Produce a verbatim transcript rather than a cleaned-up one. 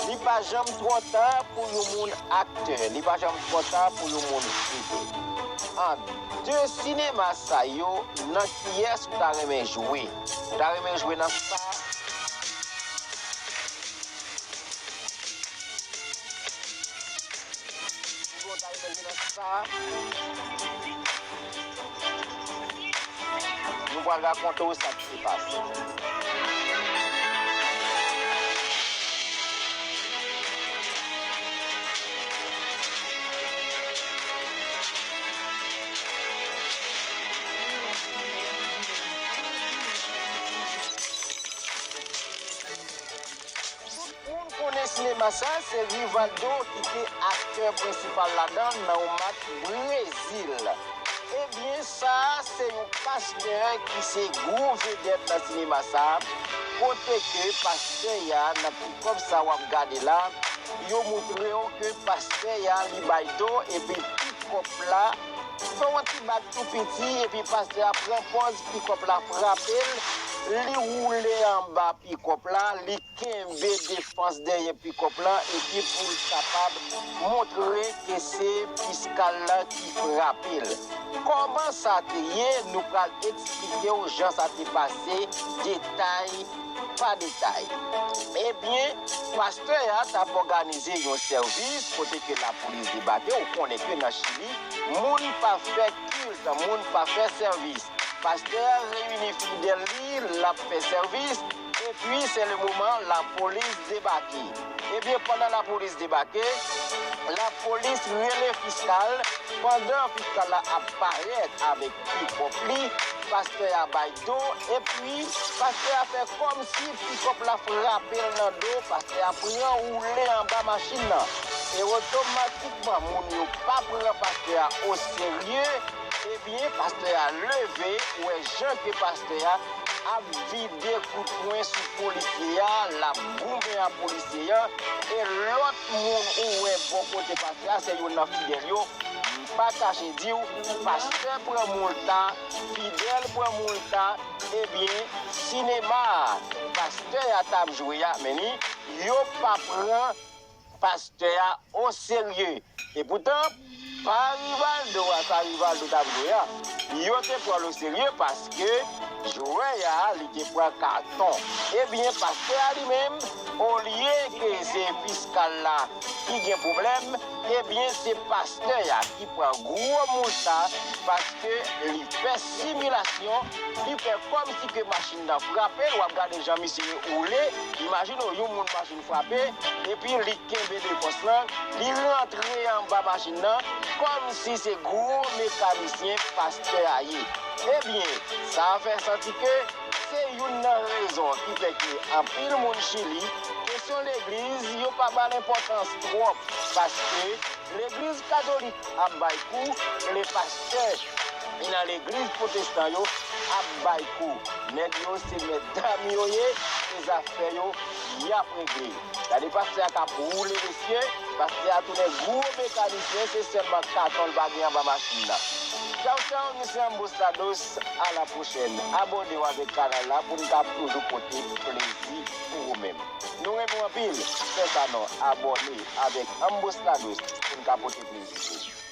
Li pa janm twò ta pou yon moun aktè, li pa janm twò ta pou yon moun vedèt. An de sinema sa yo, nan kiyès ou ta renmen jwe? Ou ta renmen jwe nan sa? Ou ta renmen jwe nan sa? Nou pral rakonte w sa k te pase. Tout moun konnen sinema sa, se Rivaldo ki te aktè prensipal ladan l nan yon match Brezil. Ebyen, sa a se yon pastè ki se gwo vedèt nan sinema sa a, kote ke pastè a, nan pikòp sa w ap gade la, yo montre w ke pastè a, li bay do, epi pikòp la fè yon ti bak tou piti, epi pastè a pran pòz, pikòp la frape l, li woule anba pikòp la, li kenbe defans dèyè pikòp lan epi pou l kapab montre ke se piskal lan ki frape l. Kòman sa te ye, nou pral eksplike w jan sa te pase, detay pa detay. Ebyen, pastè a t ap òganize yon sèvis kote ke lapolis debake. Ou konnen ke nan Chili, moun pa fè kilt, moun pa fè sèvis. Pastè a reyini fidèl li, l ap fè sèvis, epi se le moman lapolis debake. Ebyen, pandan lapolis debake, lapolis rele fiskal. Pandan fiskal la ap parèt avèk pikòp li, pastè a bay do, epi pastè a fè kòmsi pikòp la frape l nan do, pastè a pran woule anba machin nan. E otomatikman, moun yo pa pran pastè a oserye, ebyen, pastè a leve, ou wè jan ke pastè a ap vide kout pwen sou polisye a, l ap goumen ak polisye a, e lòt moun ou wè bò kote pastè a, se youn nan fidèl yo. M pa kache di w, pastè pran moulta, fidèl pran moulta, ebyen, sinema a pastè a t ap jwe a, men li, yo pa pran pastè a oserye. Epoutan, pa Rivaldo a, sa Rivaldo t ap jwe a, yo te pran l oserye paske jwè a, li te pran katon. Ebyen, pastè a li menm, olye ke se fiskal la ki gen pwoblèm, ebyen, se pastè a ki pran gwo moulta paske li fè similasyon, li fè kòmsi ke machin nan frape l. W ap gade jan misye woule, imajine w, yon moun machin frape, epi li kenbe defans lan, li rantre anba machin nan, kòmsi se gwo mekanisyen pastè a ye. Ebyen, sa fè santi ke se youn nan rezon ki fè ke anpil moun Chili, kesyon legliz, yo pa ba l enpòtans twòp, paske legliz katolik ap bay kou, le pastè ki nan legliz pwotestan yo ap bay kou. Nèg yo se mèt dam yo ye, se zafè yo y ap regle. Gade pastè a k ap woule mesye, pastè a tounen gwo mekanisyen, se sèlman katon l pa gen anba machin nan. Tchaw tchaw, nou se Ambos Lados, a la pwochèn. Abòne w avèk kanal la pou n ka toujou pote plezi pou ou menm. Nou renmen w anpil, fè sa non, abòne avèk Ambos Lados pou n ka pote plezi pou ou.